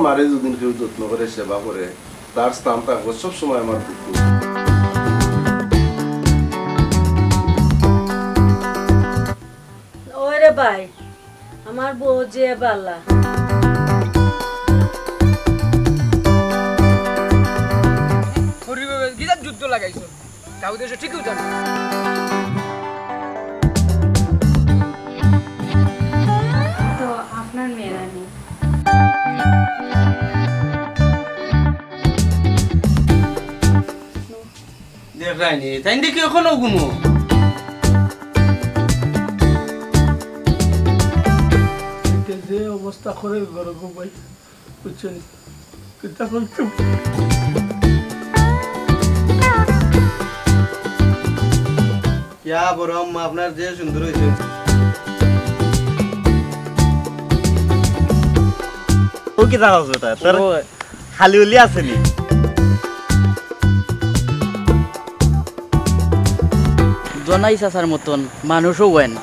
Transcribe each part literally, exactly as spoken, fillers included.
তারে যদি কেউ যত্ন করে সেবা করে, তার স্থান থাকবো সবসময় আমার বুকো। ওরে ভাই, আমার বউ যে বালা। শরীরে গিজার যুদ্ধ লাগাইছো, তাও দেশে ঠিকই জানো। তো আপনার মেয়ের আমি। দেখরায়নি, তাইন দেখি এখনো ঘুমো। এটা যে অবস্থা করে ঘরে গো ভাই, বুঝছেন? কিতা বলতো? ইয়া বড় আম্মা, আপনার যে সুন্দর হইছে। ও কিতা হচ্ছে তার? তার ও খালি উলি আছেনি। জনাই চাচার মতন মানুষও হয় না।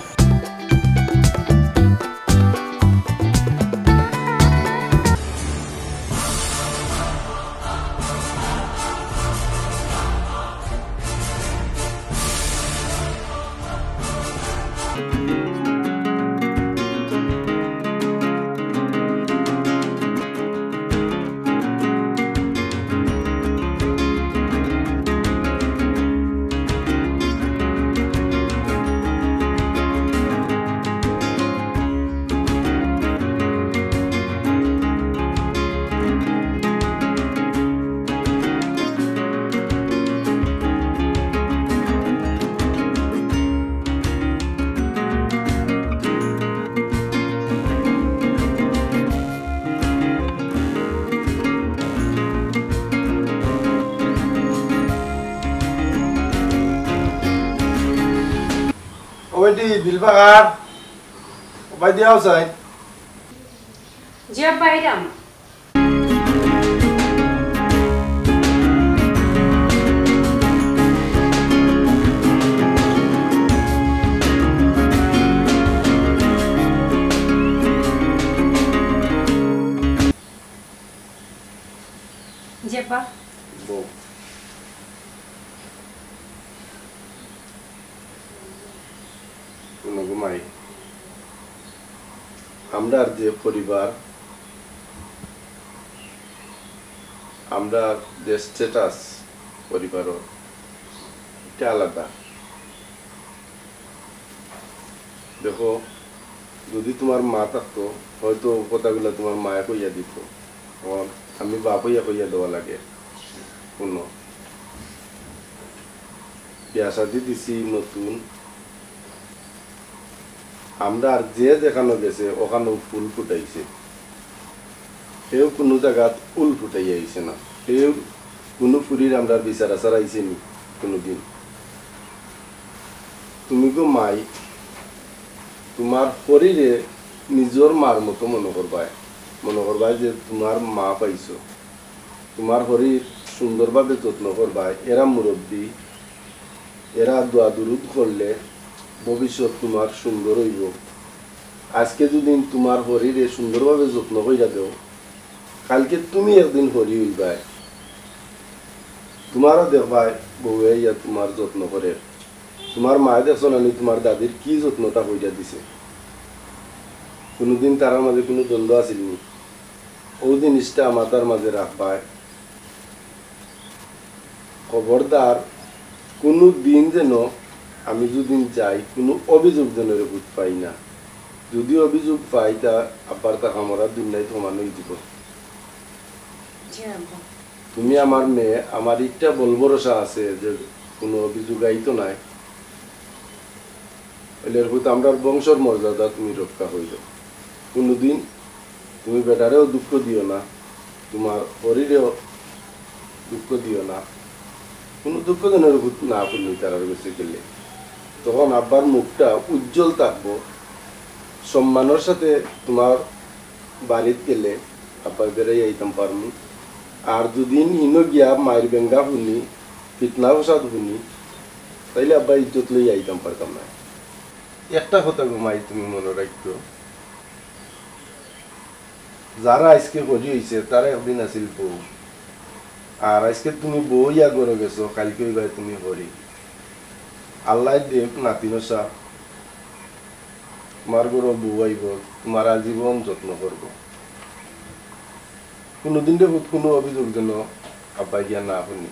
ও বেটি, বিল পাকার। ও ভাই দিয়াও চাই। জি আব্বা, আইরাম। জি আব্বা। বউ। হুনো গো মাই, আমরার যে পরিবার, আমরার যে status পরিবারর, ইটা আলাদা। দেখো, যদি তুমার মা থাকতো, হয়তো কথাগুলা তুমার মায়ে কইয়া দিত। অখন আমি বাপ অইয়া কইয়া দেওয়া লাগে। হুনো, বিয়া শাদি দিছি নতুন, আমরার যে যেখানো গেছে, ওখানো ফুল ফুটাইছে। কেউ কুনু জাগাত উল ফুটাইয়া আইছে না। কেউ কুনু ফুরির আমরার বিচার আচার আইছে নি কুনুদিন? তুমি গো মাই, তুমার হরিরে নিজর মার মতো মনো করবায়, মনো করবায় যে তুমার মা পাইছো। তুমার হরির সুন্দরভাবে যত্ন করবায়। এরা মুরব্বি, এরা দোয়া দুরুদ করলে ভবিষ্যৎ তুমার সুন্দর অইবো। আজকে যদি তুমার হরিরে সুন্দরভাবে যত্ন কইরা দেও, কালকে তুমি একদিন হরি অইবায়, তুমারও দেখবায় বউয়ে আইয়া তুমার যত্ন করের। তুমার মায়ে দেখছো না নি তুমার দাদির কি যত্নটা কইরা দিছে? কুনুদিন তারার মাঝে কুনু দ্বন্দ্ব আছিল নি? অউ জিনিসটা মাথার মাঝে রাখবায়। খবরদার, কুনুদিন যেন আমি যদি যাই, কুনু অভিযোগ যেন রে বুঝ পাই না। যদি অভিযোগ পাই, তা আব্বার তা কামড়া দুনিয়ায় সমান অই দিব। জি আব্বা। তুমি আমার মেয়ে, আমার একটা বল ভরসা আছে যে কুনু অভিযোগ আইতো নায়। অইলে এর প্রতি আমরার বংশর মর্যাদা তুমি রক্ষা করিও। কুনুদিন তুমি বেটারেও দুঃখ দিও না, তুমার হরিরেও দুঃখ দিও না। কুনু দুঃখ যেন না হুনি তারার গেছে গেলে। তখন আব্বার মুখটা উজ্জ্বল থাকবো। সম্মানর সাথে তুমার বাড়িত গেলে আব্বায় বেড়াই আইতাম পারমু। আর যদি ইনো গিয়া মাইর বেঙ্গা হুনি, ফিতনা ফসাদ হুনি, তাইলে আব্বা ইজ্জত লই আইতাম পারতাম না। একটা কথা গো মাই, তুমি মনো রাখিও, যারা আইজকে হরি অইছে, তারা একদিন আছিল বউ। আর আইজকে তুমি বউ অইয়া ঘরো গেছো, কাইলকে অইবায় তুমি হরি। আল্লায় দেউক নাতিন অসা, তুমার ঘরো বউ আইবো, তুমার আজীবন যত্ন করবো। কুনুদিন রে পুত কুনু অভিযোগ যেন আব্বায় গিয়া না হুনি।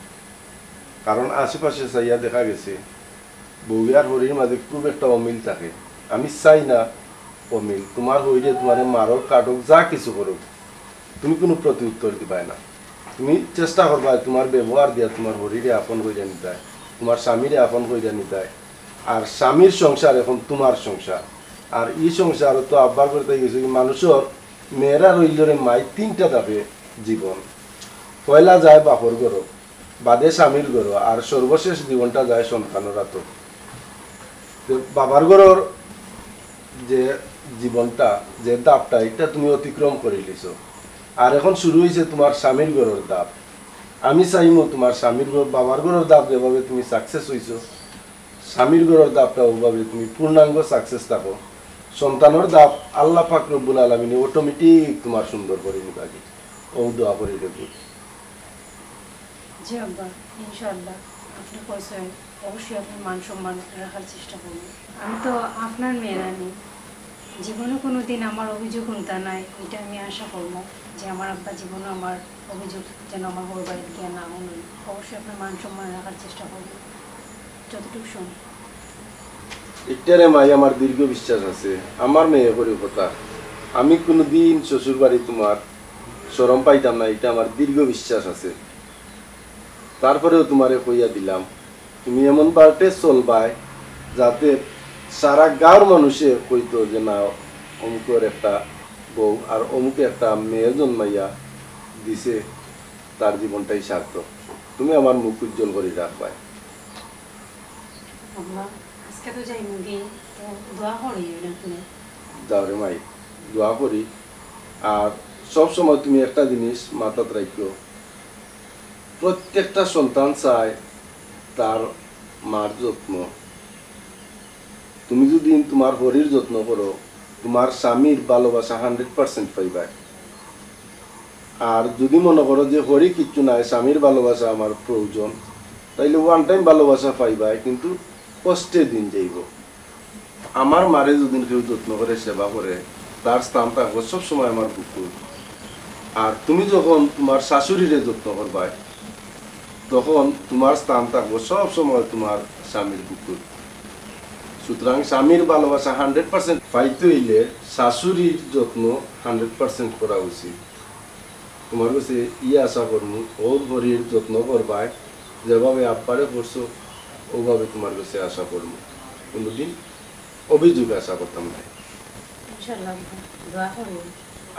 কারণ আশেপাশে চাইয়া দেখা গেছে, বউ আর হরির মাঝে খুব একটা অমিল থাকে। আমি চাই না অমিল। তুমার হরিয়ে তুমারে মারউক, কাটউক, যা কিছু করউক, তুমি কুনু প্রতিউত্তর দিবায় না। তুমি চেষ্টা করবায় তুমার ব্যবহার দিয়া তুমার হরিরে আপন কইরা নিতায়, তুমার স্বামীরে আপন কইরা নিতায়। আর স্বামীর সংসার এখন তুমার সংসার। আর ই সংসারো তো আব্বার ঘর থাকি গেছো কি, মানুষর মেয়েরা রইল রে মাই তিনটা ধাপে জীবন। পয়লা যায় বাপর ঘরো, বাদে স্বামীর ঘরো, আর সর্বশেষ জীবনটা যায় সন্তানর আতো। তো বাবার ঘরর যে জীবনটা, যে ধাপটা, ইটা তুমি অতিক্রম করিলিছো। আর এখন শুরু অইছে তুমার স্বামীর ঘরর ধাপ। আমি চাইমু তুমার স্বামীর ঘর, বাবার ঘরর ধাপ যেভাবে তুমি success অইছো, স্বামীর ঘরর ধাপটা অউভাবে তুমি পূর্ণাঙ্গ success থাকো। সন্তানর ধাপ আল্লাহ পাক রব্বুল আলামিনে automatic তুমার সুন্দর করি নিবাগি। অউ দোয়া করি দেবো। জি আব্বা, ইনশাআল্লাহ। আপনে কইছইন, অবশ্যই আপনার মান সম্মান রাখার চেষ্টা করবো। আমি তো আপনার মেয়ে রানী, জীবনে কোনোদিন আমার অভিযোগ হুনতা নায়, ইটা আমি আশা করবো যে আমার আব্বা জীবনে আমার অভিযোগ যেন আমার হউর বাড়িত গিয়া না হুনইন। অবশ্যই আপনার মান সম্মান রাখার চেষ্টা করবো যতটুকু সম্ভব। ইটারে মাই আমার দীর্ঘ বিশ্বাস আছে, আমার মেয়ে করি কথা। আমি কুনুদিন শ্বশুর বাড়ি তুমার শরম পাইতাম না, ইটা আমার দীর্ঘ বিশ্বাস আছে। তারপরেও তুমারে কইয়া দিলাম, তুমি এমন বাটে চলবায় যাতে সারা গাঁওর মানুষে কইতো যে না, অমুকর একটা বউ আর অমুকে একটা মেয়ে জন্মাইয়া দিছে, তার জীবনটাই সার্থক। তুমি আমার মুখ উজ্জ্বল করি রাখবায়। আব্বা, আজকে তো যাইমুগি, তো দোয়া করি না তুমি। যাও রে মাই, দোয়া করি। আর সব সময় তুমি একটা জিনিস মাথাত রাখিও, প্রত্যেকটা সন্তান চায় তার মার যত্ন। তুমি যদি তুমার হরির যত্ন করো, তুমার স্বামীর ভালোবাসা hundred percent পাইবায়। আর যদি মনো করো যে হরি কিচ্ছু নাই, স্বামীর ভালোবাসা আমার প্রয়োজন, তাইলে one time ভালোবাসা পাইবায়, কিন্তু কষ্টে দিন যাইবো। আমার মারে যদি কেউ যত্ন করে, সেবা করে, তার স্থান থাকবো সবসময় আমার বুকুত। আর তুমি যখন তুমার শাশুড়িরে যত্ন করবায়, তখন তুমার স্থান থাকবো সবসময় তুমার স্বামীর বুকুত। সুতরাং স্বামীর ভালোবাসা hundred percent পাইতে অইলে শাশুড়ির যত্ন hundred percent করা উচিত। তুমার গেছে ই আশা করমু, অউ হরির যত্ন করবায়, যেভাবে আব্বারে করছো, অউভাবে তুমার গেছে আশা করমু। কুনুদিন অভিযোগ আশা করতাম নায়। ইনশাআল্লাহ, দোয়া করি।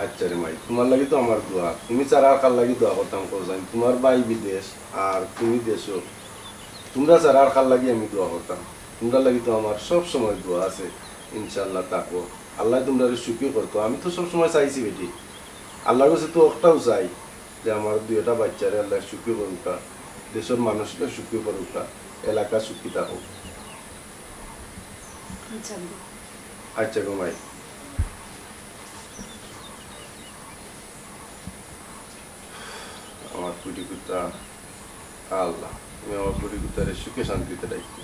আচ্ছা রে মাই, তুমার লাগি তো আমার দোয়া। তুমি ছাড়া আর কার লাগি দোয়া করতাম কও চাইন? তুমার ভাই বিদেশ আর তুমি দেশো। তুমরা ছাড়া আর কার লাগি আমি দোয়া করতাম? তুমরার লাগি তো আমার সব সময় দোয়া আছে। ইনশাআল্লাহ থাকো। আল্লায় তুমরারে সুখী করতো। আমি তো সব সময় চাইছি বেটি, আল্লার গেছে তো একটাউ চাই যে আমার দুইটা বাইচ্চারে আল্লায় সুখী করুক্কা, দেশর মানুষরে সুখী করুক্কা, এলাকা সুখী থাকউক। আচ্ছা। আচ্ছা গো মাই। আমার ফুটি কুত্তা, আল্লাহ, তুমি আমার ফুটি কুত্তারে সুখে শান্তিতে রাখো।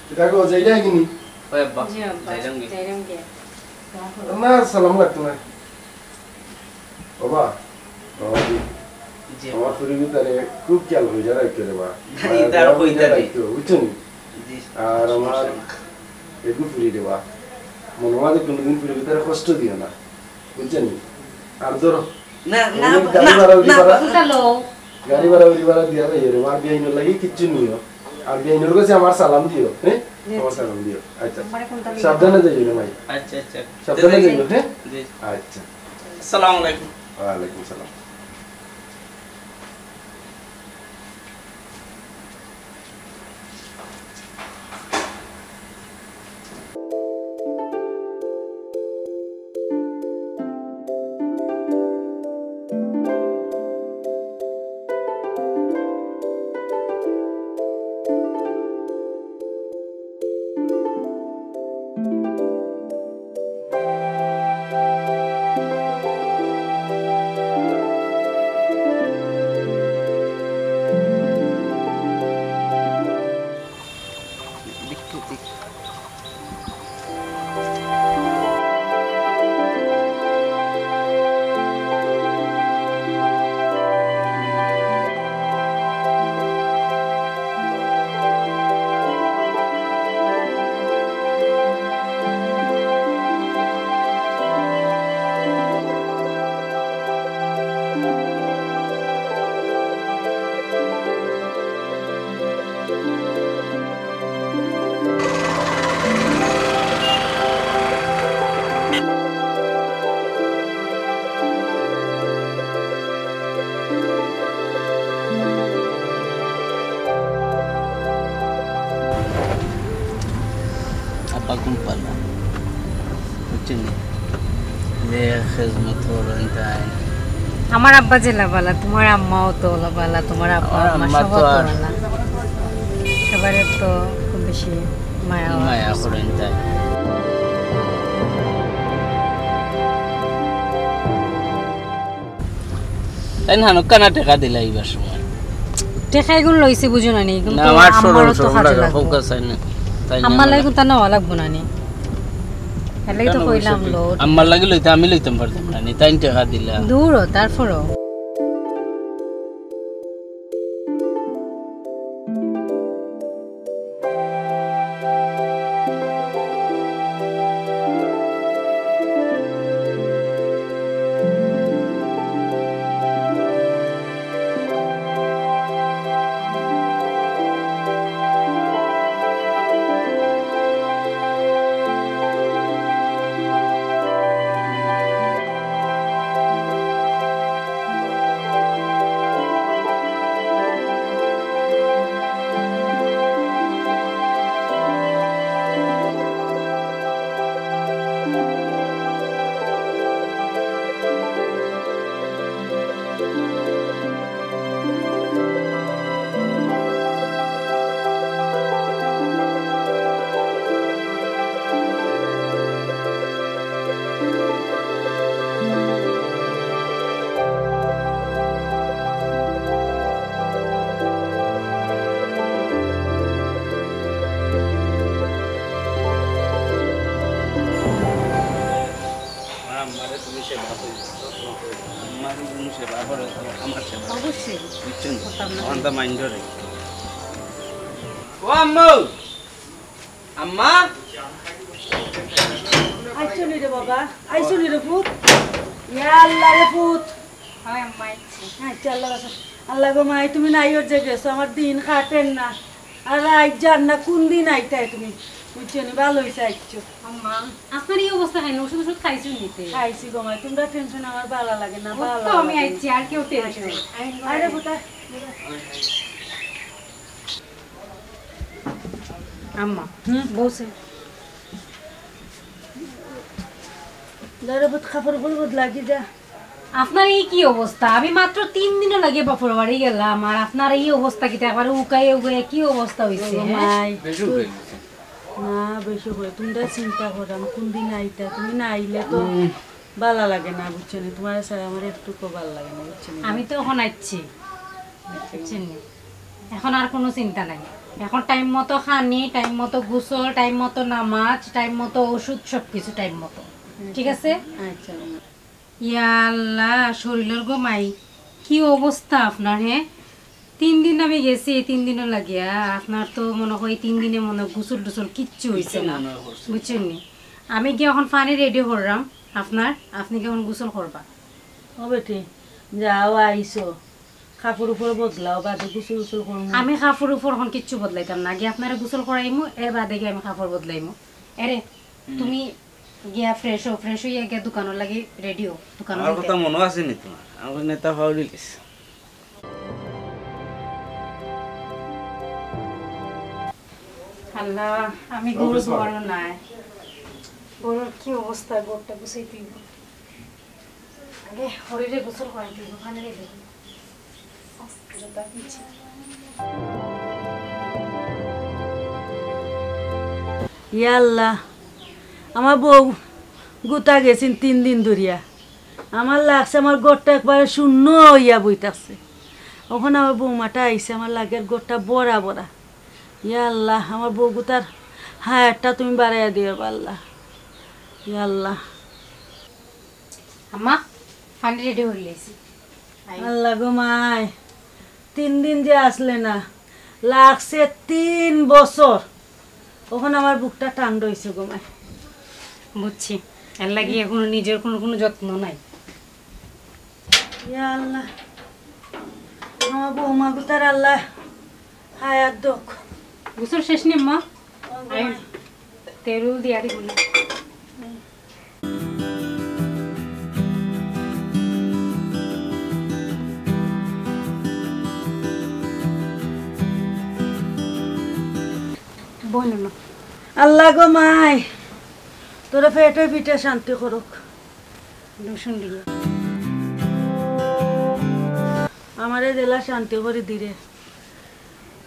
কিতা গো, যাইরায় গি নি? ওই আব্বা, জি আব্বা, যাইরাম গি। যাইরাম গি। না, সালাম লাগতো না। বাবা, বাবা জি, জি। আমার ফুরি কুত্তারে খুব খেয়াল করি রাখিও রে বা। জি, তার কইতা রে। বুঝছো নি? জি, আর আমার সমস্যা নাই। এগু ফুরি রে বা। মনো মাঝে কোনোদিন ফুরি কুত্তারে কষ্ট দিও না। বুঝছো নি? আর ধরো, না, না, এমনি গাড়ি না, ভাড়া উড়ি না, ভাড়া। না। গাড়ি ভাড়া উড়ি ভাড়া দিয়া যাইও রে বা। আর বেআইনর লাগি কিচ্ছু নিও। আর বেআইনর গেছে আমার সালাম দিও, হ্যাঁ? জি, আমার জি। সালাম দিও। আচ্ছা। আমারে কোনটা লাগি? সাবধানে যাইও রে মাই। আচ্ছা, আচ্ছা। সাবধানে জি, জি। যাইও, হ্যাঁ? জি। আচ্ছা। আসসালামু আলাইকুম। ওয়ালাইকুম সালাম। বালা। বুঝছইন নি? যে খেজমত করইন তাইন। আমার আব্বা যেলা বালা, তুমার আম্মাও তো অলা বালা, তুমার আব্বা আমার আম্মা সবাই তো তো আর বালা। সবাই তো খুব বেশি মায়া মায়া করইন তাইন। তাইন হানুক্কানা টেকা দিলা ইবার সময়। টেকা ইগুন লইছি বুঝো না নি, কিন্তু না, আমার আমারও তো কাজে লাগবো। আম্মার লাগি কুন্তা নেওয়া লাগবো না নি? এর লাগি তো কইলাম লো। আম্মার লাগি লইতে আমি লইতাম পারতাম না নি, তাইন টেকা দিলা। দূর ও, তারপরও। আমারে তুমি সেবা করো, যত্ন করো। আমারে তুমি সেবা করো, আমার সেবা। অবশ্যই। বুঝছইন? করতাম না। আমার তো mind ও রে। ও আম্মু! আম্মা? আইছো নি রে বাবা? আইছো নি রে পুত? ইয়া আল্লাহ রে পুত। হয় আম্মা, আইছি। আচ্ছা, আল্লাহ রাখো। আল্লাহ গো মাই, তুমি নাই ওর যে গেছো, আমার দিন কাটের না। আর আইজ জান না, কুন দিন আইতায় তুমি? বুঝছো নি, ভালা অইছে আইছো। আম্মা, আপনার এই অবস্থা কেনে? ওষুধ ওষুধ খাইছো নিতে? খাইছি গো মাই, তোমরা tension আমার ভালা লাগে না, ও ভালা তো আমি লাগে না। আইছি, আর কেউ tension নাই। আরে কোথায়? আম্মা, হুম? বসে। দাঁড়া, বুত কাপড় উপর বদলা কি যা। আপনার এই কি অবস্থা? আমি মাত্র তিন দিনও লাগে বাপর বাড়ি গেলাম, আর আপনার এই অবস্থা কিতা? একবারে উকাইয়া উকাইয়া কি অবস্থা হইছে, ও হ্যাঁ? মাই, বেশি তুই-, হয়ে গেছে। না, বেশি হয়ে, তোমরা চিন্তা করাম, কোন দিন আইতা, তুমি না আইলে তো উম। ভালা লাগে না, বুঝছো নি? তোমার ছাড়া আমার একটুকু ভালা লাগে না, বুঝছো নি? আমি তো এখন আইছি, বুঝছো নি? এখন আর কোনো চিন্তা নাই, এখন time মতো খানি, time মতো গোসল, time মতো নামাজ, time মতো ওষুধ, সব কিছু time মতো, ঠিক আছে? আচ্ছা। ইয়া আল্লাহ, শরীলর গো মাই, কি অবস্থা আপনার, হ্যাঁ? তিন দিন আমি গেছি, এই তিন দিনও লাগিয়া, আপনার তো মনে হয় তিন দিনে মনে হয় গোসল টোসল কিচ্ছু হইছে না, মনে হয় করছে। বুঝছেন নি? আমি গিয়া এখন পানি ready করলাম আপনার, আপনি গিয়া এখন গোসল করবা। ও বেটি, যাও আইছো, কাপড় উপর বদলাও, বাদে গোসল গোসল করমু। আমি কাপড় উপর এখন কিচ্ছু বদলাইতাম না, গিয়া আপনারে গোসল করাইমু, এর বাদে গিয়া আমি কাপড় বদলাইমু। এরে, হুম। তুমি গিয়া fresh হও, fresh হইয়া গিয়া দোকানর লাগি ready হও, দোকানর আমার লাগি। কথা মনো আছে নি তোমার? আমার নেতা ফাউলি গেছে। আল্লাহ, আমি গরু দোয়ারও নাই। গরুর কি অবস্থা, গরুটা গুছাই দিব। আগে হরিরে গোসল করাই দিব, ওখানে রেখে দিব। জুতা কিনছি। ইয়া আল্লাহ, আমার বউ গুতা গেছিন তিন দিন ধরিয়া। আমার লাগছে আমার ঘরটা একবারে শূন্য হইয়া বই থাকছে। অখন আমার বৌমাটা আইছে, আমার লাগের ঘরটা ভরা ভরা। ইয়া আল্লাহ, আমার বউ গুতার হায়াতটা তুমি বাড়াইয়া দিও, আল্লাহ। ইয়া আল্লাহ। আম্মা, পানি ready করি লাইছি। আই। আল্লাহ গো মাই, তিন দিন যে আসলে না, লাগছে তিন বছর। অখন আমার বুকটা ঠান্ডা হইছে গো মাই। বুঝছি, এর লাগি এখনো নিজের কোনো, কোনো যত্ন নাই। ইয়া আল্লাহ, আমার বৌমা গুতার আল্লাহ হায়াত দোক। গোসল শেষ নি, আম্মা? ও গো মাই। তেরুল দিয়া দিব না। বইল না। আল্লাহ গো মাই, তোরে পেটে পিঠে শান্তি করুক। হুম, শুনলি। আমারে জেলা শান্তি করি দিরে।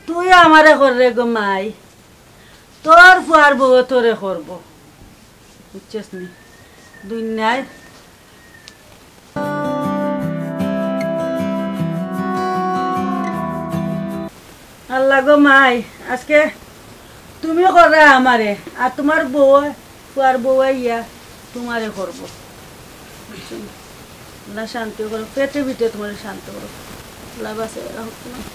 তুই আমারে কর রে গো মাই। তোর ফুয়ার বউ তোরে করবো। বুঝছস নি? দুনিয়ার আল্লাহ গো মাই, আজকে তুমি কররা আমারে, আর তুমার বউ, ফুয়ার বউ আইয়া তুমারে করবো। আল্লাহ শান্তি করো, পেটে পিঠে তুমারে শান্তি করো। আল্লাহ বাঁচাইয়া রাখো তুমারে।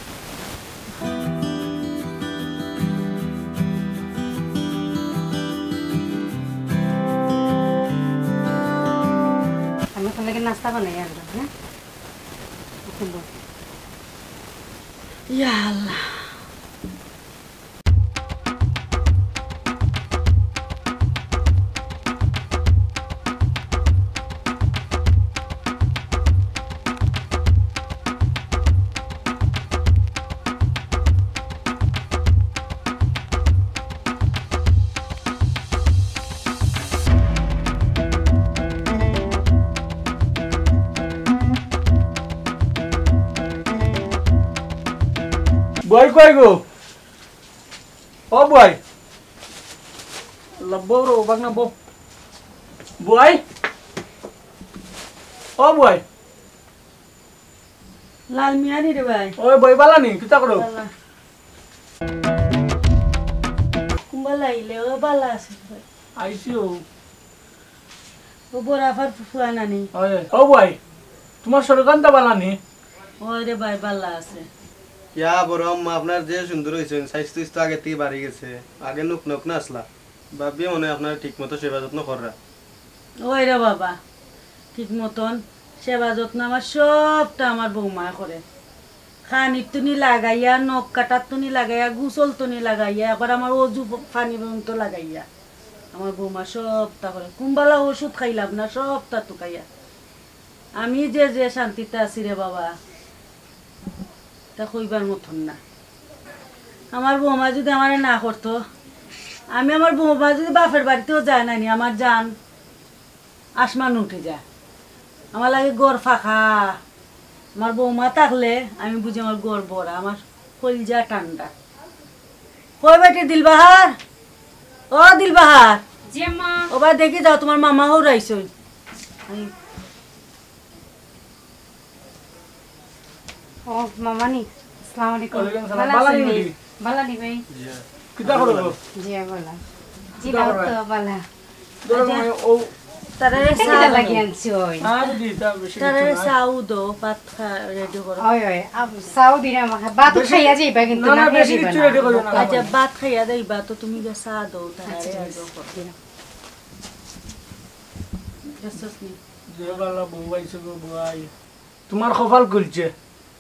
আমি ওখান থেকে নাস্তা বানাই আর, হ্যাঁ? ওকে বল। ইয়া আল্লাহ। বই কই গো? ও বই। আল্লাহ, বউ রে, বাগনা বউ। বই। ও বই। লাল মিয়া নি রে ভাই? ওই বই বালা নি, কিতা করো? বালা। কুম্বালা আইলে, ও বালা আছে ভাই। আইছি ও। ও বড় আফার ফুয়া নানি। ওই, ও বই, তুমার শরীর কান্তা বালা নি? ওই রে ভাই, বালা আছে। ইয়া বড় আম্মা, আপনার যে সুন্দর হইছেন, স্বাস্থ্য তো আগে থেকে বাড়ি গেছে, আগে নুক নুক না আসলা। ভাবিয়ে মনে হয় আপনার ঠিক মতো সেবা যত্ন কররা। ওই রে বাবা, ঠিক মতন সেবা যত্ন আমার সবটা আমার বৌমায় করে। খানির তুনি লাগাইয়া, নখ কাটার তুনি লাগাইয়া, গোসল তুনি লাগাইয়া, একবার আমার অজু পানি পর্যন্ত লাগাইয়া আমার বৌমা সবটা করে। কুম্বালা ওষুধ খাইলাম না, সবটা তুকাইয়া। আমি যে যে শান্তিতে আছি রে বাবা, তা কইবার মতন না। আমার বৌমা যদি আমারে না করতো, আমি আমার বৌমা যদি বাপের বাড়িতেও যায় না নি, আমার জান আসমান উঠে যায়। আমার লাগে ঘর ফাঁকা। আমার বৌমা থাকলে আমি বুঝি আমার ঘর ভরা, আমার কলিজা ঠান্ডা। কই বেটি দিলবাহার? ও দিলবাহার। জি আম্মা। ও বা দেখি যাও, তুমার মামা হউর আইছইন। ও, মামানি, আসসালামু আলাইকুম। ওয়ালাইকুম সালাম। বালা আছইন নি? বালা নি ভাই? জি। কিতা করো গো? জি, বালা। জি, কিতা করো? তো বালা। ধরো, আচ্ছা। মানে, ও তারারে এটা চা কিতা দাও। লাগি আনছি ওই? আর দি, তা বেশি তারারে কিছু না। চাও দাও, ভাত খা, রেডি করো। ওই, ওই, আম, চাও দিরাম, ভাত বেশি খাইয়া যাইবা কিন্তু না, না, না খাইয়া বেশি যাইবা কিছু না। রেডি করিও না। আচ্ছা, ভাত খাইয়া যাইবা তো তুমি গিয়া চা দাও, তারারে আচ্ছা, ঠিক আর আছে। দাও করো। দিরাম। বুঝছস নি? যে বালা বউ আইছে গো, বউ আই। তুমার কপাল খুলছে,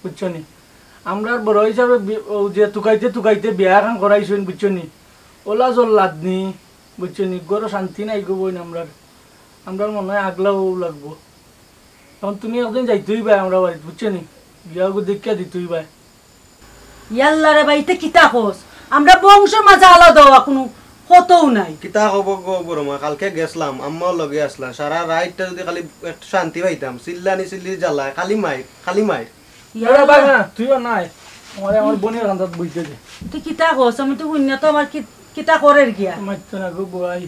বুঝছো নি? আমরার বড় হিসাবে বি-, ও যে তুকাইতে তুকাইতে বিয়া এখন করাইছইন, বুঝছো নি? ওলা জল্লাদ নি, বুঝছো নি? ঘরো শান্তি নাই গো বইন আমরার। আমরার মনে হয় আগলাও লাগবো। এখন তুমি একদিন যাইতে হইবায় আমরার বাড়িত, বুঝছো নি? গিয়া ওগু দেখিয়া দিতে হইবায়। ইয়াল্লা রে ভাই, ইতে কিতা কস? আমরা বংশর মাঝে আলাদা হওয়া কুনু কতও নাই। কিতা কব গো বড় মা, কালকে গেছলাম, আম্মাও লগে আছলা, সারা রাইতটা যদি খালি একটু শান্তি পাইতাম, চিল্লানি চিল্লির জ্বালায় খালি মাইর, খালি মাইর। ইয়া এরে বাবা, তুইও নাই, আমারে আমার বোনের কান্দাত বইতে দে। তুই কিতা কস? আমি তো হুনিয়া তো আমার কি-, কিতা করের গিয়া? মারতো না গো বউ আই,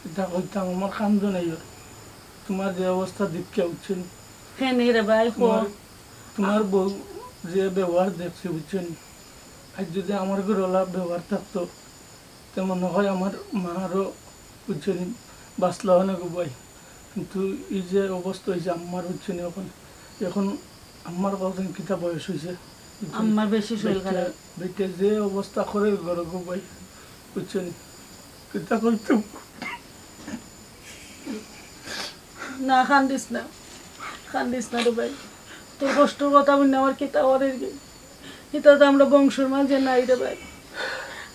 কিতা কইতাম, আমার কান্দো নাই ওর। তুমার যে অবস্থা দেখিয়া, বুঝছো নি? কেনে রে ভাই, কো। তুমার, তুমার বউ যে ব্যবহার দেখছি, বুঝছো নি? আজ যদি আমার ঘরো ওলা ব্যবহার থাকতো, তে মনে হয় আমার মা আরো, বুঝছো নি, বাঁচলা অনেক উপায়। কিন্তু এই যে অবস্থা হইছে আম্মার, বুঝছো নি, এখন, এখন আম্মার কতদিন কিতা বয়স হইছে, বুঝছো নি? আম্মার বেশি শরীর বেটা, খারাপ। বেটা যে অবস্থা করে ঘরো গো ভাই, বুঝছো নি? কিতা করতাম? না, কান্দিস না, কান্দিস না রে ভাই। তোর কষ্টর কথা হুনিয়া আমার কিতা করের গি? ইতা তো আমরা বংশর মাঝে নাই রে ভাই।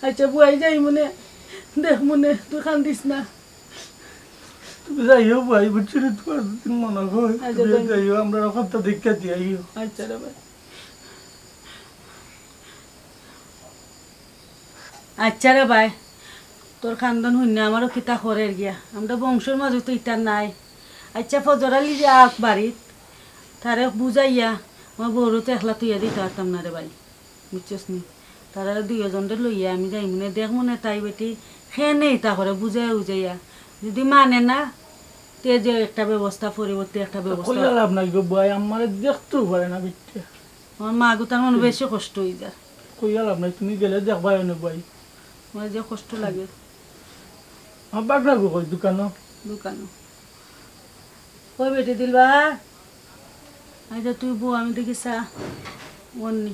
আচ্ছা, বুয়াই যাইমুনে, দেখমুনে, তুই কান্দিস না। তুমি যাইও ভাই, বুঝছো নি? তুমার যদি মনে হয়, আচ্ছা, তুমি যাইও। যাইও, আমরা ওখানটা দেখিয়া দিয়া আইও। আচ্ছা রে ভাই। আচ্ছা রে ভাই। তোর খান্দন হুনিয়া আমারও কিতা করের গিয়া, আমরা বংশর মাঝে তো ইতা নাই। আইচ্ছা, ফজর আলী যে আউক বাড়িত, তারে বুঝাইয়া আমার বউরে তো একলা থইয়া দিতা পারতাম না রে ভাই, বুঝছস নি? তারারে দুইওজনরে লইয়া আমি যাইমুনে, দেখমুনে তাই বেটি কেনে ইতা করে, বুঝাইয়া বুঝাইয়া। যদি মানে না, তে যে একটা ব্যবস্থা, পরবর্তী একটা ব্যবস্থা। কইয়া লাভ নাই গো ভাই, আমারে দেখতেও পারে না বেটিয়ে। আমার মা গুতার মনে বেশি কষ্ট অই যার। কইয়া লাভ নাই, তুমি গেলে দেখবায় অনে ভাই। আমার যে কষ্ট লাগে। আমার বাগনা গো কই দোকানো? দোকানো। কই বেটি দিলবা? আইচ্ছা, তুই বউ, আমি দেখি চা অন্নি।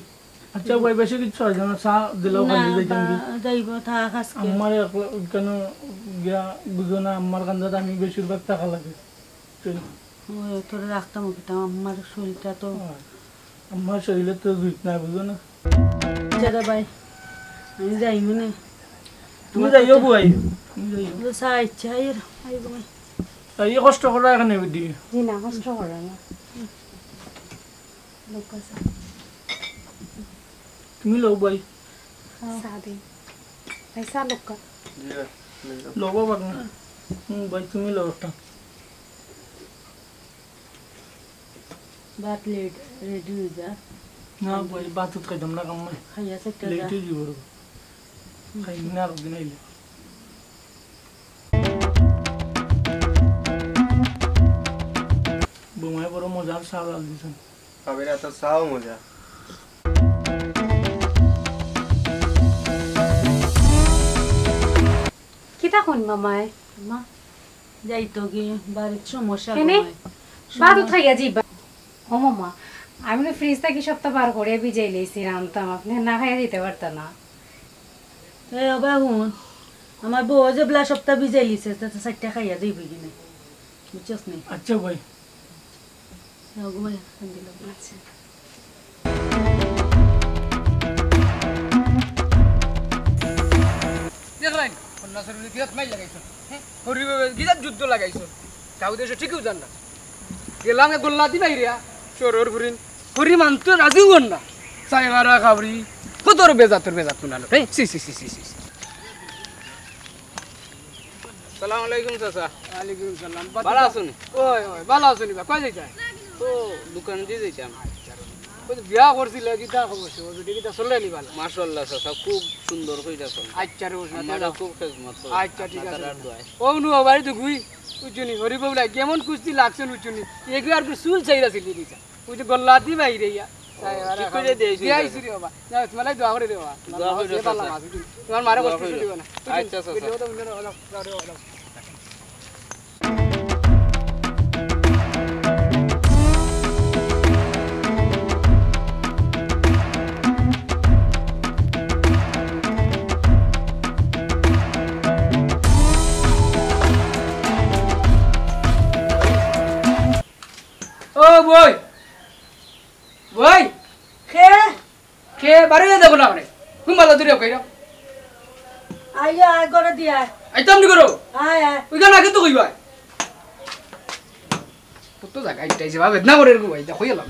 আইচ্ছা ভাই, বেশি কিছু অইতো না, চা দিলেও না, খালি যাইতাম বা-, যাইব, থাক আজকে। আমার একলা কেন গিয়া বুঝো না, আমার কান্দাত আমি বেশিরভাগ টাকা লাগে। চল। ওই, তোরে রাখতাম কিতা, আমার শরীরটা তো। আমার শরীরে তো জুইত নাই, বুঝো না? আইচ্ছা রে ভাই, আমি যাইমুনে। তুমি যাইও বুয়াই, তুমি যাইও। তো চা ইচ্ছা, আইর, আইব না। এই কষ্ট করা এখানে বেটি। জি না, কষ্ট করা না। লোক আছে। তুমি লও ভাই। চা দিন। ভাই, চা লোক। জি, লও বাবা। হুম, ভাই, তুমি লও একটা। ভাত লেট, রেডি অই যা। না ভাই, ভাত উত খাইতাম না, কাম নাই। খাইয়া চাইটা লেট যা। অই যাইব রে। খাই না, আরো দিন আইলে। বৌমায় বড় মজার চা জাল দিছইন। ভাবির আতর চাও মজা। কিতা কইন মামায়? মা, যাইতো কি, বাড়িত সমস্যা কেনে? গো মাই। ভাত সমস্যা। খাইয়া যাইবা। ও মামা, আমি তো ফ্রিজ থাকি সবটা বার করিয়া ভিজাই লইছি, রানতাম, আপনে না খাইয়া যাইতা পারতা না। এ, ওবা হুন, আমার বউ যেবলা সবটা ভিজাই লিছে, তে তো চাইরটা খাইয়া যাইবো কিনা, বুঝছস নি? আইচ্ছা ভাই। যাও গো মাই, কান্দি লাগো। আইচ্ছা। দেখরায় নি, কন্যা সরুরে কিরাত মাইর লাগাইছো, হ্যাঁ? হরি বাবা, কিরাত যুদ্ধ লাগাইছো। তাও দেশে ঠিকই জান না। গেলাম এ গোল্লা দি বাইরিয়া, চোরর ফুরিন। হরি মানতো রাজি হন না। চাই মারা খাবরি। কত আর বেজাতর বেজাত শুনালো। এই, ছি, ছি, ছি। আসসালামু আলাইকুম চাচা। ওয়ালাইকুম সালাম। ভালা আছইন? ওই, ওই, ভালা আছইন বা? কই যাইতা? ও, দোকান দি যাইতাম। কই বিয়া করছিলে, কিতা খবর সবর? বেটি কিতা চলে নি ভালা? মাশাআল্লাহ চাচা, খুব সুন্দর কইরা চলে। আইচ্ছা রে, ওসমান, আমারে খুব খেদমত করে। আইচ্ছা, ঠিক আছে। আপনার দোয়ায়। ও নু, বাড়ি তো গুই। বুঝছনি, হরি বাবু লাগে, এমন কুস্তি লাগছে, বুঝছনি। এগু আর কি চুল চাইরা ছিলি দিছা। ওই যে গল্লা দি বাইরে ইয়া। ও, ঠিক করে দিয়েছি, দিয়েছি রে বাবা। না, তোমার লাগি দোয়া করে দে বাবা। তোমার দোয়া মা করে যে দে, ভালা চাচা। মাছ, বুঝছনি? তোমার মারে দোয়া কষ্ট করে দিও না। আইচ্ছা, চাচা। বুঝলি, ও তো অন্য রকম, দোয়া করে দে বাবা। ও বই, বই। কে? কে? বাড়ি দেখো না মানে। কোন বালা দূরে কইরা? আইয়া, আয়, ঘরে দিয়া আয়। আইতাম নি করো? আয়, আয়। ওইখানে আগে তো কইবা। কত জাগা ইটাই যে ভাবে না করে এরকম ভাই, দেখো এলাম।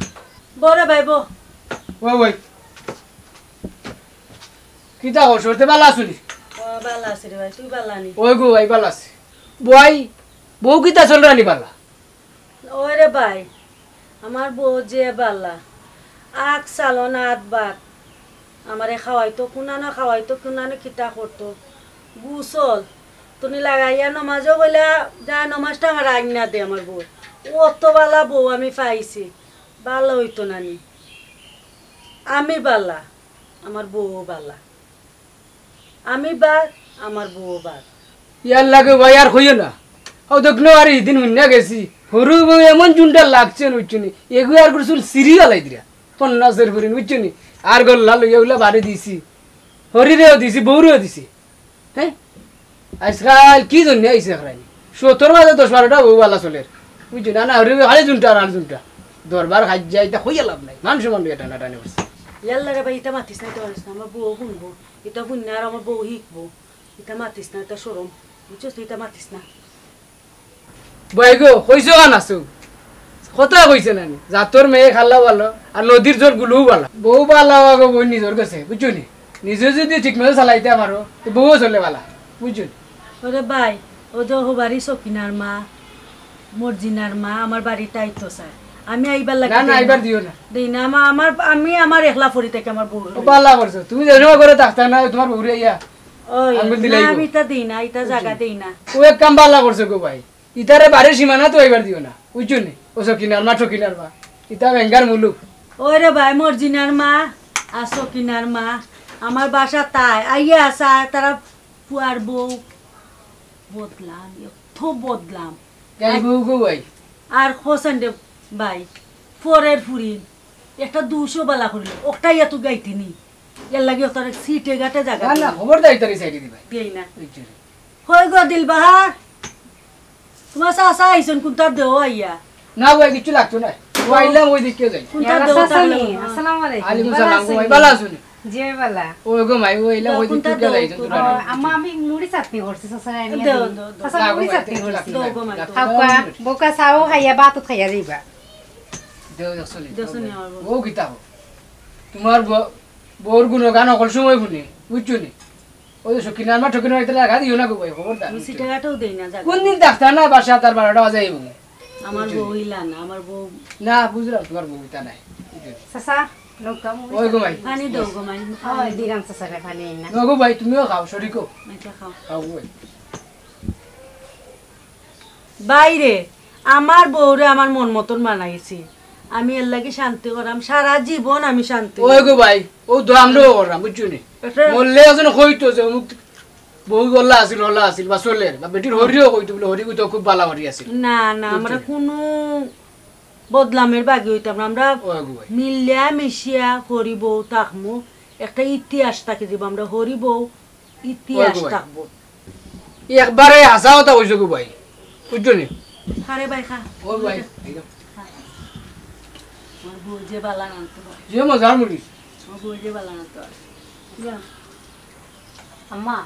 বড় ভাই, বো। ও ভাই। কিতা হো, সরতে বালা আছনি? ও, বালা আছি রে ভাই, তুই বালা নি? ওই গো ভাই, বালা আছি। বই, বউ কিতা চলরানি বালা? ওরে ভাই, আমার বউ যে বালা, আখ চালন আত ভাত, আমারে খাওয়াইতো কুনানো, খাওয়াইতো কুনানো, কিতা করতো, গুছল, তুমি লাগাইয়া নমাজও বইলা, যা নমাজটা আমার আগ না দে আমার বউ, অত বালা বউ আমি পাইছি, বালা অইতো না নি? আমি বালা, আমার বউও বালা। আমি বাদ, আমার বউও বাদ। ইয়ার লাগে ভাই আর কইও না। ও দেখনো আর এই দিন হুন্না গেছি। হরু বউ এমন জুনটা লাগছে, বুঝছনি? এগু আর করে চুল সিরি গালাই দিরা। পন্নাসের ফুরিন, বুঝছনি? আর গল্লা লইয়া উলা বাড়ি দিছি। হরিরেও দিছি, বউরেও দিছি। হ্যাঁ? আজকাল কি জন্য আইছে একরানি? সত্তর মাঝে দশ বারোটা বউ বালা চলের। বুঝছনি? না, না, হরি বউ খালি জুনটা আর আর জুনটা। দরবার খাই যাইতা কইয়া লাভ নাই। মান সম্মান লইয়া টানাটানি করছে। ইয়াল্লা রে ভাই, ইতা মাতিস না, ইতা মাতিস না। আমার বউ হুনবো। ইতা হুনলে আর আমার বউ হিকবো। ইতা মাতিস না, ইতা শরম। বুঝছস? তুই ইতা মাতিস না। বই গো, কইছো কান আছো? কথা কইছে না নি? জাতর মেয়ে খাল্লা ভালো, আর নদীর জল গুলু ভালো। বউ ভালো আগো বই নিজর গেছে, বুঝছো নি? নিজে যদি ঠিক মতো চালাইতে পারো, তো বউও চলে ভালা, বুঝছো নি? ওরে ভাই, ও যে হবারি সকিনার মা, মর্জিনার মা, আমার বাড়িত আইতো চায়। আমি আইবার লাগি না, না, দেই না। আইবার দিও না। দেই না, আমা-, আমার, আমি আমার একলা পড়ি থাকি আমার বউর ও লগে। বালা করছো, তুমি যে সময় করে থাকতা না, তুমার বউরে আইয়া ওই, আঙ্গুল না, দিলাইবো। আমি ইতা দেই না, ইতা জাগা দেই না। ও এক কাম বালা করছো গো ভাই, ইতারে বাড়ির সীমানাত আইবার দিও না, বুঝছো নি? ও সকিনার মা, সকিনার মা, ইতা বেঙ্গার মুলুক। ওরে ভাই, মর্জিনার মা আর সকিনার মা, আমার বাসাত আইয়া চায়, তারা পুয়ার বউ বদলাম, এত বদলাম। গাই আর, বউ গো ভাই। আর হোসেন রে ভাই, পরের ফুরিন, একটা দুশো বালা করিল, ওটাই এত গাইতিনি। এর লাগি ওটারে সিটে গাটে জাগা না, না, দিই। খবরদার ইতারে সাইডে দিবায়। দেই না। ওই যে। কই গো দিলবাহার, তুমার চাচা আইছইন, কুনটার দেও আইয়া? না ভাই, কিচ্ছু লাগতো না। ও আইলাম ওই দিকে যাই। কুনটার দেও চাচা তাহলে? নি, আসসালামু আলাইকুম। আলাইকুম সালাম, ভাই, ভালা আছো নি? জি, ভালা। ওই গো মাই, ও এলা ওই দিকে যাই, ও, আম্মা, আমি মুড়ি চাটনি করছি, চাচা, আনিয়া দেও, দেও। দেও, দেও। চাচা, না, মুড়ি চাটনি করছি। দেও গো মাই, দেও। খাও কা, বউকা চাও খাইয়া, ভাত খাইয়া যাইবা। দেও, দেখছো নি? দেখছো নি আমার বউ? ও কিতা হো? তুমার ব-, বউর গুণগান অকল সময় হুনি, বুঝছো নি? ওই যে সকিনার মা, ঠকিনার মা, ইতারে লাগা দিও না গো ভাই, খবরদার। আমি সিটে গাটেও দেই না, জাগা। কোন দিন থাকতা না বাসা, তার বারোটা বাজাইবো। আমার বউ ইলা না, আমার বউ। না, বুঝলাম, তুমার বউ ইতা নাই। চাচা, নৌকা মুড়ি ওই গো মাই। পানি দেও গো মাই। ওই দিলাম চাচারে পানি না। না গো ভাই, তুমিও খাও, শরিকও। আচ্ছা, খাও। খাও গো ভাই। বাইরে, আমার বউরে আমার মন মতন বানাইছি। আমি এর লাগি শান্তি করাম, সারা জীবন আমি শান্তি ওই করাম। গো ভাই, ও তো আমরাও করাম, বুঝছো নি? এটা মরলে একজন কইতো যে অমুক বউ গলা আছিল, হলা আছিল, বা চলের, বা বেটির হরিও কইতো বলে, হরি কইতো খুব বালা হরি আছিল। না, না, আমরা বুঝছো? কুনু বদলামের বাগি হইতাম না। আমরা ওই গো ভাই। মিলিয়া মিশিয়া হরি বউ থাকমু, একটা ইতিহাস থাকি দিব, আমরা হরি বউ ইতিহাস ওই গো ভাই। থাকবো। একবারে হাছা কথা কইছো গো ভাই, বুঝছো নি? আরে ভাই, খা। ওই ভাই, এই যে। খা। আমার বউ যে বালা নানতো ভাই। যে মজার মুড়ি। আমার বউ যে বালা নানতো ভাই। যা। আম্মা,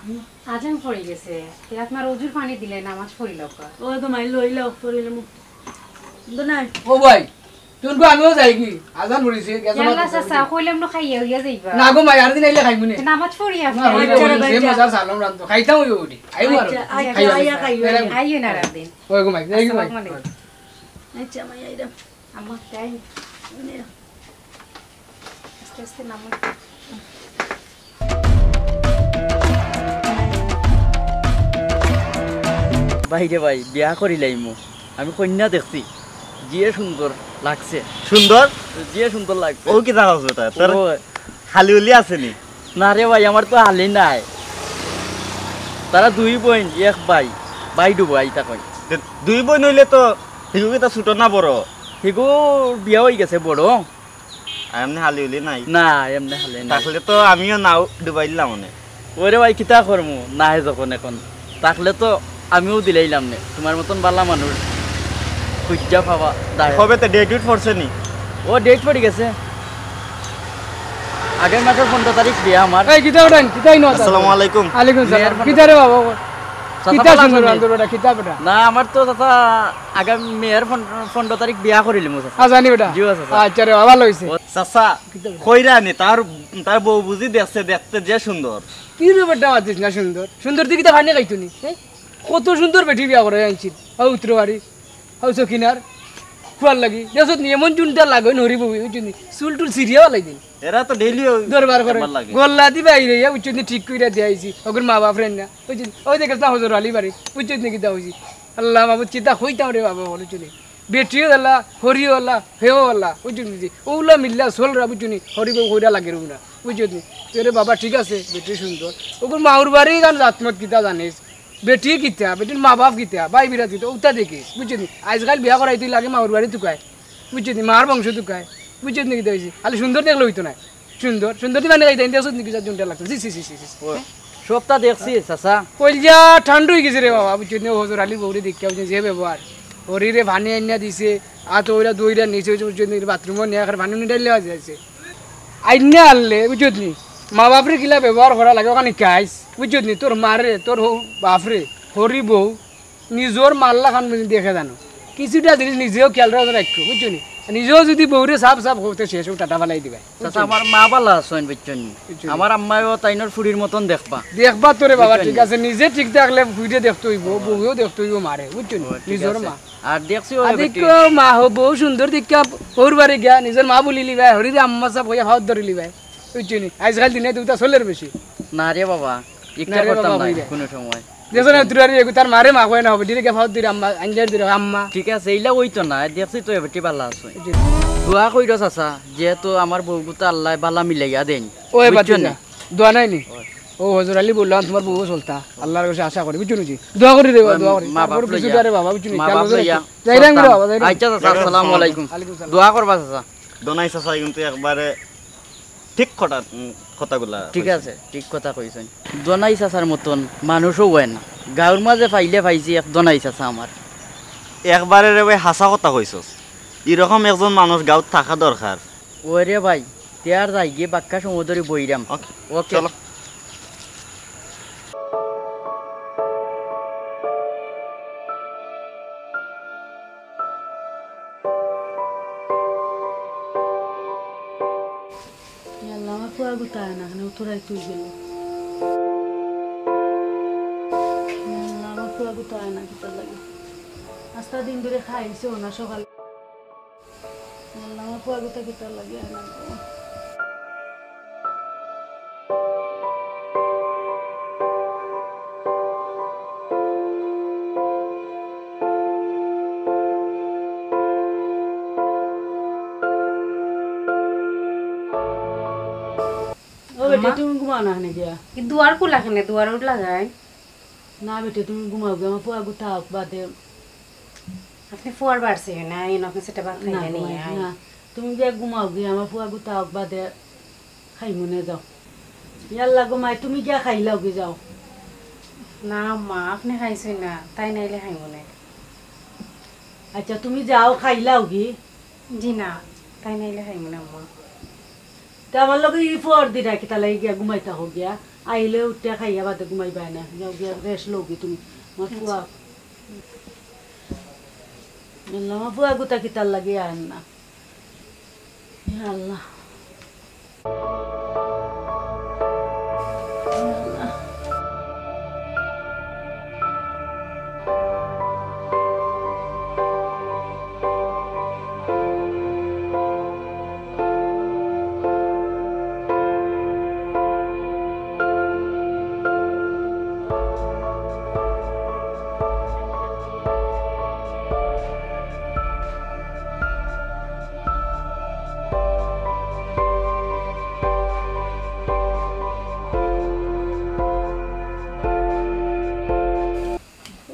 আজান পড়ি গেছে। তে আপনার অজুর পানি দিলে নামাজ পড়ি লউক্কা। ওই গো মাই, লইলাও, পড়িলে মুখ। কিন্তু নাই। ও ভাই, তুমকু আমিও যাইগি। আজান পড়িছে, গেছো না ইয়াল্লা তো চাচা, যাইগি। কইলাম না খাইয়া হইয়া যাইবা। না গো মাই, আর দিন আইলে খাইমু নে। নামাজ পড়ি না, আপনি। হইলে আচ্ছা, পড়ি, আচ্ছা। যে মজার সালাম রান্ধতো। খাইতাম হইব ওটি। আইবো আর। আচ্ছা, আচ্ছা, খাইও। আইয়া খাইও। বেড়াইবো। আইও না রাত দিন। ওই গো মাই, যাইগি মাই। আসসালামু আলাইকুম। আচ্ছা, মাই আইরাম। আম্মা, তাই? আস্তে আস্তে নামো। ভাই রে ভাই, বিয়া করিলাইমু। আমি কইন্যা দেখছি, যে সুন্দর লাগছে। সুন্দর? যে সুন্দর লাগছে। ও কিতা কস বেটা? তোর ও। হালি উলি আছে নি? না রে ভাই, আমার তো হালি নাই। তারা দুই বইন, এক ভাই, ভাই ডুবাই তা কই। তে দুই বইন অইলে তো হিগু কিতা ছোট না বড়? হিগু বিয়া অই গেছে বড়। আর এমনে হালি উলি নাই? না, এমনে হালি নাই। তাহলে তো আমিও নাও ডুবাইলাম অনে। ওরে ভাই, কিতা করমু? নাই যখন এখন। থাকলে তো আমিও দিলাইলাম নে। তুমার মতন বালা মানুষ খুঁজা পাওয়া দায়। কবে তো ডেট উইট পড়ছে নি? ও, ডেট পড়ি গেছে। আগের মাসের পনেরো তারিখ বিয়া আমার। এই, কিতা উঠাইন? কিতা ইনো? আসসালামু আলাইকুম। আলাইকুম সালাম। মেয়ের কিতা রে বাবা? চাচা কিতা ভালা সুন্দর আছইন নি? আন্দর বেটা, কিতা বেটা? না, আমার তো চাচা আগামী মের পন-, পনেরো তারিখ বিয়া করিলিমু চাচা। আ, জানি বেটা। জি, চাচা। আচ্ছা রে বাবা, ভালা অইছে। ও চাচা, কিতা বেটা? কইরা নি, তার, তার বউ বুঝি দেখছে, দেখতে যে সুন্দর। কি রে বেটা, মাতিস না সুন্দর? সুন্দর দি কিতা পানি খাইতো নি? এ? কত সুন্দর বেটি বিয়া করাই আনছিল। ও উত্তর বাড়ি। হাউ সকিনার ফুয়ার লাগি। দেখছত নি, এমন চুনটা লাগে, নরি বউ, বুঝছো নি? চুল টুল ছিড়িয়া ফালাই দিন। এরা তো ডেইলি দরবার করে। আমার লাগে। গল্লা দি বাইরে ইয়া, বুঝছো নি? ঠিক কইরা দিয়া আইছি। ওগুর মা বাপ রে না, বুঝছো নি? ওই দেখছ না, হজর আলী বাড়ি, বুঝছো নি? কিতা অইছে? আল্লাহ মাবুদ, কিতা কইতাম রে বাবা, বুঝছো নি? বেটিও আল্লাহ, হরিও আল্লাহ, হেও আল্লাহ, বুঝছো নি? ওগুলা মিল্লা চলরা, বুঝছো নি? হরি বউ কইরা লাগে রুম না, বুঝছো নি? তোরে বাবা, ঠিক আছে, বেটি সুন্দর। ওগুর মাউর বাড়ি গান জাতমত কিতা জানিস? বেটি কিতা, বেটির মা বাপ কিতা, ভাই বিরাজ কিতা, উতা দেখিস, বুঝছো নি? আজকাল বিয়া করাইতে লাগে মাউর বাড়ি তুকায়, বুঝছো নি? মার বংশ তুকায়, বুঝছো নি? কিতা অইছে? খালি সুন্দর দেখলে অইতো নায়। সুন্দর, সুন্দর দিবা না, এই দেখছত নি কিতা জুনটা লাগছে? জি, জি, জি, জি, জি। ও, সবটা দেখছি, চাচা। কইলজা ঠান্ডা অই গেছে রে বাবা, বুঝছো নি? ও হজর আলীর বউরে দেখিয়া, বুঝছো নি? যে ব্যবহার। হরিরে পানি আইনা দিছে, আত ওইরা দইরা নিচে, বুঝছো নি? বাথরুমও নিয়া খালি পানি উনি ডাইলে আছে। আইনা আনলে, বুঝছত নি? মা বাপরে কিলা ব্যবহার করা লাগে, ওখানে কাইস, বুঝছত নি? তোর মারে, তোর হউ বাপরে, হরি বউ, নিজর মাল্লা খান বুঝি দেখে জানো। কিছুটা জিনিস নিজেও খেয়াল রাখো, রাখো, বুঝছো নি? নিজেও যুদি বউরে সাফ সাফ কইতে শেষ, ও টাটা ফালাই দিবা। চাচা, আমার মা বালা আছইন, বুঝছইন নি? বুঝছইন। আমার আম্মায়ও তাইনর ফুড়ির মতন দেখবা। দেখবা তো রে বাবা, বুঝছইন ঠিক নি? আছে, নিজে ঠিক থাকলে ফুড়িরে দেখতে অইবো, বউয়েও দেখতে অইবো মারে, বুঝছইন নি? ও, ঠিক নিজর আছে। মা। আর দেখছি ও আর বেটি। দেখিও মা হো, বউ সুন্দর দেখিয়া হউর বাড়ি গিয়া নিজর মা বলি লিবায়, হরিরে আম্মা সাফ কইয়া ফাওত ধরি লিবায়, বুঝছইন নি? আইজকাল দিনে দুইটা চলের বেশি। না রে বাবা, ইকটা না রে করতাম বাবা, না অইরে। কুনু সময়। দেখছো না, তুরারি এগু তার মারে মা কয় না হবে, direct ফাওত ধরি আম্মা, আঞ্জার ধরি আম্মা। ঠিক আছে, ইলা অইতো না, দেখছি তো এ বেটি বালা আছে। জি। দোয়া কইরো চাচা, যেহেতু আমার বউগুতা আল্লায় বালা মিলাইয়া দেইন। ওই বুঝছো বাতিজা, নি? দোয়া নাই নি? ওই। ও হজর আলী বললাম, তোমার বউ চলতা, আল্লাহর কাছে আশা করি, বুঝছো নি? দোয়া করি রে বাবা, ওই দোয়া করি। মা বাপ তারপর কিছু লইয়া, দে রে বাবা, বুঝছো নি? মা খেয়াল বাপ করে লইয়া, রাখো। যাইরাম রে চলতাম। বাবা, যাইরাম। আচ্ছা চাচা, আসসালামু আলাইকুম। ওয়ালাইকুম সালাম। দোয়া করবা চাচা। দোনাই চাচা কিন্তু একবারে ঠিক কথা, উম, কথাগুলা ঠিক কইছইন। আছে, ঠিক কথা কইছইন। দোনাই চাচার মতন মানুষও অয় না। গাঁওর মাঝে পাইলে পাইছি এক দোনাই চাচা আমার। একবারে রে ভাই, হাছা কথা কইছস। ইরকম একজন মানুষ গাঁওত থাকা দরকার। ওরে ভাই, তে আর যাইগি, বাক্কা সময় ধরি বইরাম। ওকে, ওকে। চলো। ইয়াল্লা, আমার ফুয়া গুতা আয় না, কেনে উতরাই তুই গেল। ইয়াল্লা, আমার ফুয়া গুতা আয় না, কিতার লাগি? আস্তা দিন ধরি খাইছে না সকাল। ইয়াল্লা, আমার ফুয়া গুতা কিতার লাগি আয় না গো? ও বেটি, আম্মা? তুমি ঘুমাও না কেনে গিয়া? ই দুয়ার খোলা কেনে? দুয়ার উঠ লাগাই। না বেটি, তুমি ঘুমাও গিয়া, আমার ফুয়া গুতা আউক বাদে। আপনে ফুয়ার বাড়ছে না, এই আপনে সেটা ভাত না, খাইলে নি, ঘুমাই, আই। না। তুমি গিয়া ঘুমাও গিয়া, আমার ফুয়া গুতা আউক বাদে খাইমুনে যাও। ইয়াল্লা গো মাই, তুমি গিয়া খাইলাও গি যাও। না আম্মা, আপনে খাইছইন না, তাইন আইলে খাইমুনে। আচ্ছা, তুমি যাও খাইলাও গি। জি না, তাইন আইলে খাইমুনে আম্মা। তে আমার লগে ই ফর দিরা কিতা লাগি গিয়া ঘুমাইতা হো গিয়া? আইলে উঠিয়া খাইয়া বাদে ঘুমাইবায় না। যাও গিয়া rest লও গি তুমি। আমার ফুয়া, আচ্ছা। আল্লাহ, আমার ফুয়া গুতা কিতার লাগি আয় না। ইয়া আল্লাহ। ইয়া আল্লাহ।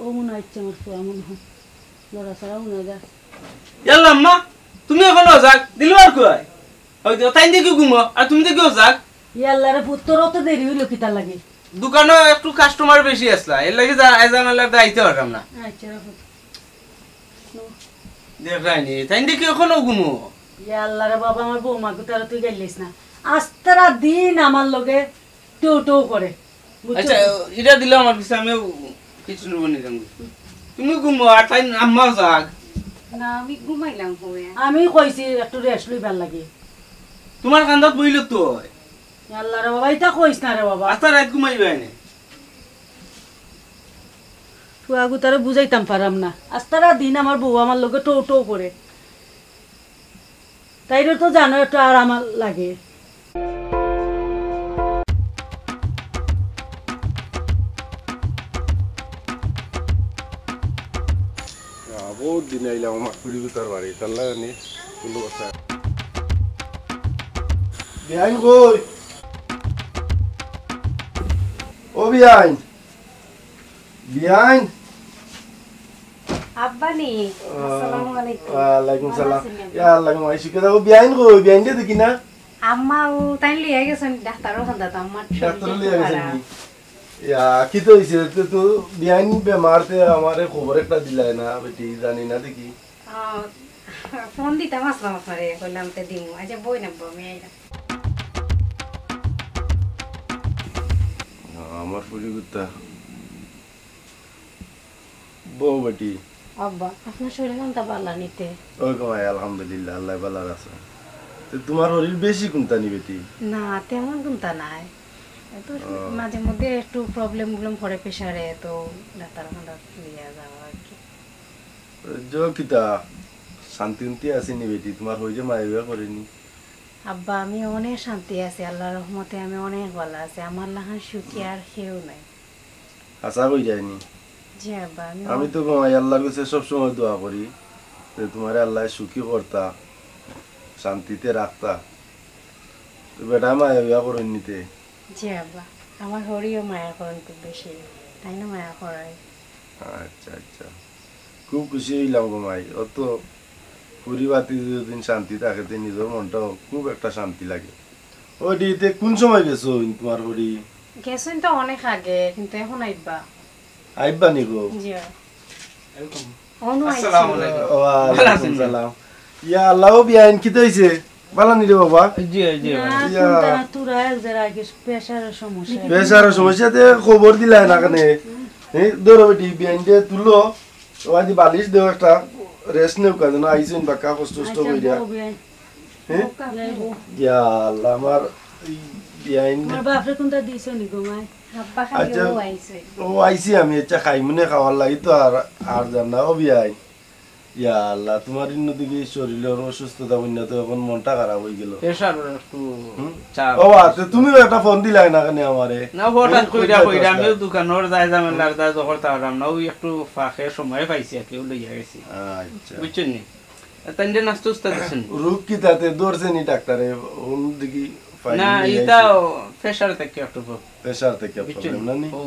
ও মনে হয় আমার ফুয়া মনে হয়। লড়াচড়া মনে হয় যা। ইয়াল্লা আম্মা, তুমি অখনো অজাগ, দিলবার কই? ওই দেখো, তাইন দেখি ঘুমো, আর তুমি দেখি অজাগ। ইয়াল্লা রে পুত, তোরও তো দেরি অইলো কিতার লাগি? দোকানো একটু customer বেশি আছলা, এর লাগি যা, আইজ আমার লাগি আইতে পারলাম না। আচ্ছা, রাখো। দেখরায়নি, তাইন দেখি অখনো ঘুমো। ইয়াল্লা রে বাবা, আমার বৌমা গুতারে তুই গাইলিস না। আস্তারা দিন আমার লগে টো টো করে, বুঝছো? আচ্ছা, ইটা দিলাও আমার পিছে, আমিও কিছু নিব নি জানি। তুমি ঘুমো, আর তাইন আম্মাও যাক। না, আমি ঘুমাইলাম হয়ে। আমি কইছি একটু rest লইবার লাগি। তোমার কান্দাত বইল তো। আল্লাহ রে বাবা, ইটা কইস না রে বাবা। আস্তা রাইত ঘুমাইবায় নে। ফুয়া গুতারে বুঝাইতাম পারাম না। আস্তারা দিন আমার বউ আমার লগে টো টো করে। তাইরে তো জানো একটু আরাম লাগে। আহ, বহুত দিন আইলাম আমার ফুড়ি গুতার বাড়ি, তার লাগে নি কোনো কথা। বিয়াইন কই? ও বিয়াইন, বিয়াইন। আব্বা নি? আহ, আসসালামু আলাইকুম। ওয়ালাইকুম সালাম। ভালা আছইন নি? ইয়া আল্লাহ, মাই শিখে দাও। বিয়াইন কই? বিয়াইন যে দেখি না। আম্মা ও তাইন লইয়া গেছইন ডাক্তারর কান্দাত, আম্মার শরীর ডাক্তার একটু লইয়া গেছইন খারাপ। নি? ইয়া, কিতা অইছে? তো, তো বিয়াইন বেমার, তে আমারে খবর একটা দিলায় না, বেটি, জানি না দেখি। আহ, ফোন দিতাম আছলাম আপনারে, কইলাম তে দিমু। আচ্ছা, বই না, বই, আমি আইলাম। আমার ফুড়ি গুতা। বউ বেটি। আব্বা, আপনার শরীর কুনতা বালা নি তে? ওই গো মাই, আলহামদুলিল্লাহ, আল্লায় বালা রাখছে। তে তুমার শরীর বেশি কুনতা নি বেটি? না, তেমন কুনতা নাই। এত ও। মাঝে মধ্যে একটু problem উবলেম করে প্রেশারে, তো ডাক্তার খানাত নিয়া যাওয়া আর কি। ও কিতা, শান্তি উন্তি আছে নি বেটি? তুমার শরীরে মায়া বিয়া করে নি? আব্বা, আমি অনেক শান্তি আছি, আল্লার রহমতে আমি অনেক বালা আছি। আমার লাখান সুখী আর কেউ নাই। হাছা কইরায় নি? জি আব্বা, আমি আমি তো গো মাই আল্লার কাছে সব সময় দোয়া করি যে তুমারে আল্লায় সুখী করতা, শান্তিতে রাখতা। তো বেটায় মায়া বিয়া করইন নি তে? জি আব্বা, আমার হরিও মায়া করইন খুব বেশি, তাইন মায়া করইন। আচ্ছা, আচ্ছা, খুব খুশি অইলাম গো মাই। অত ফুরি বাতি যদি শান্তি থাকে, তে নিজর মনটাও খুব একটা শান্তি লাগে। ও দি, তে কুন সময় গেছইন তুমার হরি? গেছইন তো অনেক আগে, কিন্তু এখন আইবা। আইবা নি গো? জি। অনু আইছে। আসসালামু আলাইকুম। ওয়ালাইকুম সালাম। ইয়া আল্লাহ, ও বিয়াইন, কিতা অইছে? বালা নি রে বাবা? জি, জি। না, ইয়া। কুনতা না, তোরা এক জায়গা আগে প্রেশারের সমস্যা। প্রেশারের সমস্যা, তে খবর দিলায় না কেনে? এই ধরো বেটি, বিয়াইনরে তুলো, ও আজি বালিশ দেও একটা, rest নেউক্কা, যেন আইছইন বাক্কা কষ্ট কষ্ট আচ্ছা, কইরা। বউ বিয়াইন। হ্যাঁ? বউ কাকে বউ? ইয়া আল্লাহ, আমার এই বিয়াইন। আমার বাপরে কুনতা দিছো নি গো মাই? আব্বা খালি আচ্ছা, ও আইছে। ও আইছি আমি, আচ্ছা, খাইমুনে খাওয়ার লাগি তো আর, আর যার না, ও বিয়াইন। ইয়া আল্লাহ, তুমার ইন্নদিকে শরীরর অসুস্থতা বন্যা তো এখন মনটা খারাপ অইগেল। প্রেশার একটু হুম? চাপ। ও বা, তে তুমিও একটা ফোন দিলায় না কেনে আমারে? না, হঠাৎ হুম, কইরা, কইরা কইরা, আমিও দোকানর যাই ঝামেলার দায় জবর তাড়াম না, ওই একটু ফাঁকে সময় পাইছি আর কি, ও লইয়া গেছি। আচ্ছা। বুঝছইন নি? তাইনরে নাস্তা উস্তা দিছইন নি? রোগ কিতা তে ধরছে নি ডাক্তারে, অন্যদিকে ফাইল না, নিয়ে ইতা আইছে। প্রেশার থাকি একটু প্র-, প্রেশার থাকি বুঝছইন problem নি? না নি? ও।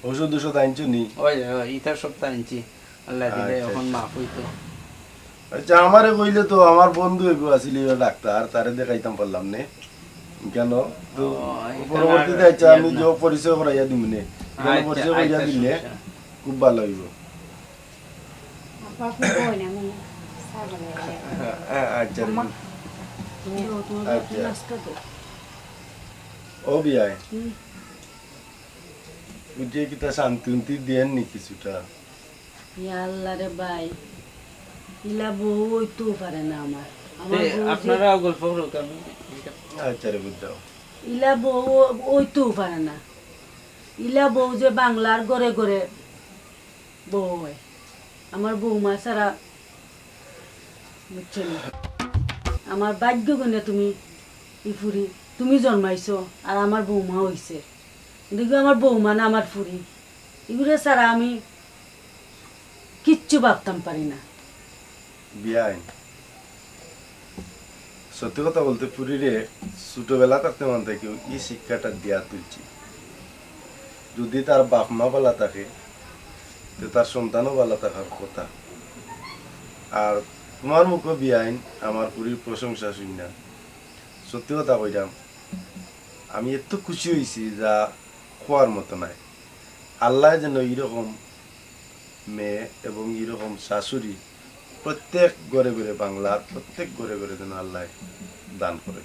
ঔষধ ঔষধ আনছো নি? ওই, ওই, ইতা সব তো আনছি। আল্লাহ দিলে আচ্ছা, এখন আচ্ছা। মাফ অইতো। আচ্ছা, আমারে কইলে তো আমার বন্ধু এগু আছিল, ইও ডাক্তার, তারে দেখাইতাম পারলাম নে। কেন? তো ও, ইতা পরবর্তীতে না, আচ্ছা, আমি না। যে পরিচয় করাইয়া দিমু নে। এখানে আচ্ছা, পরিচয় করাইয়া আচ্ছা, দিলে সমস্যা নাই। খুব ভালো অইবো। আপা, আপনি কই না? আমি চা বানাই। আ-, আ-, আচ্ছা, আম্মা। দেও, তোমার আচ্ছা। নাস্তা দেও। ও বিয়াই। হুম। ওই যে কিতা শান্তি উন্তি দিয়েন নি কিছুটা? ইয়া আল্লাহ রে ভাই, ইলা বউ অইতেও পারে না আমার। আমার এ, বউ যে আপনারা গল্প করো কেন? আচ্ছা রে, বুঝাও। ইলা বউ অইতেও পারে না। ইলা বউ যে বাংলার ঘরে ঘরে বউ অয়। আমার বৌমা ছাড়া, বুঝছো নি? আমার ভাগ্য গুণে তুমি ই ফুরি, তুমি জন্মাইছো, আর আমার বৌমা অইছে। কিন্তু কি আমার বৌমা না আমার ফুরি, ইগুরে ছাড়া আমি কিচ্ছু ভাবতাম পারি না। বিয়াইন, সত্যি কথা বলতে, ফুরিরে ছোটবেলা থাকতে মান থাকি ই শিক্ষাটা দিয়া তুলছি। যদি তার বাপ মা বালা থাকে, তে তার সন্তানও বালা থাকার কথা। আর তোমার মুখো বিয়াইন আমার ফুরির প্রশংসা শুনিয়া, সত্যি কথা কইরাম, আমি এত খুশি অইছি যা কওয়ার মতো নায়। আল্লায় যেন ইরকম মেয়ে এবং ইরকম শাশুড়ি প্রত্যেক ঘরে ঘরে, বাংলার প্রত্যেক ঘরে ঘরে যেন আল্লায় দান করে।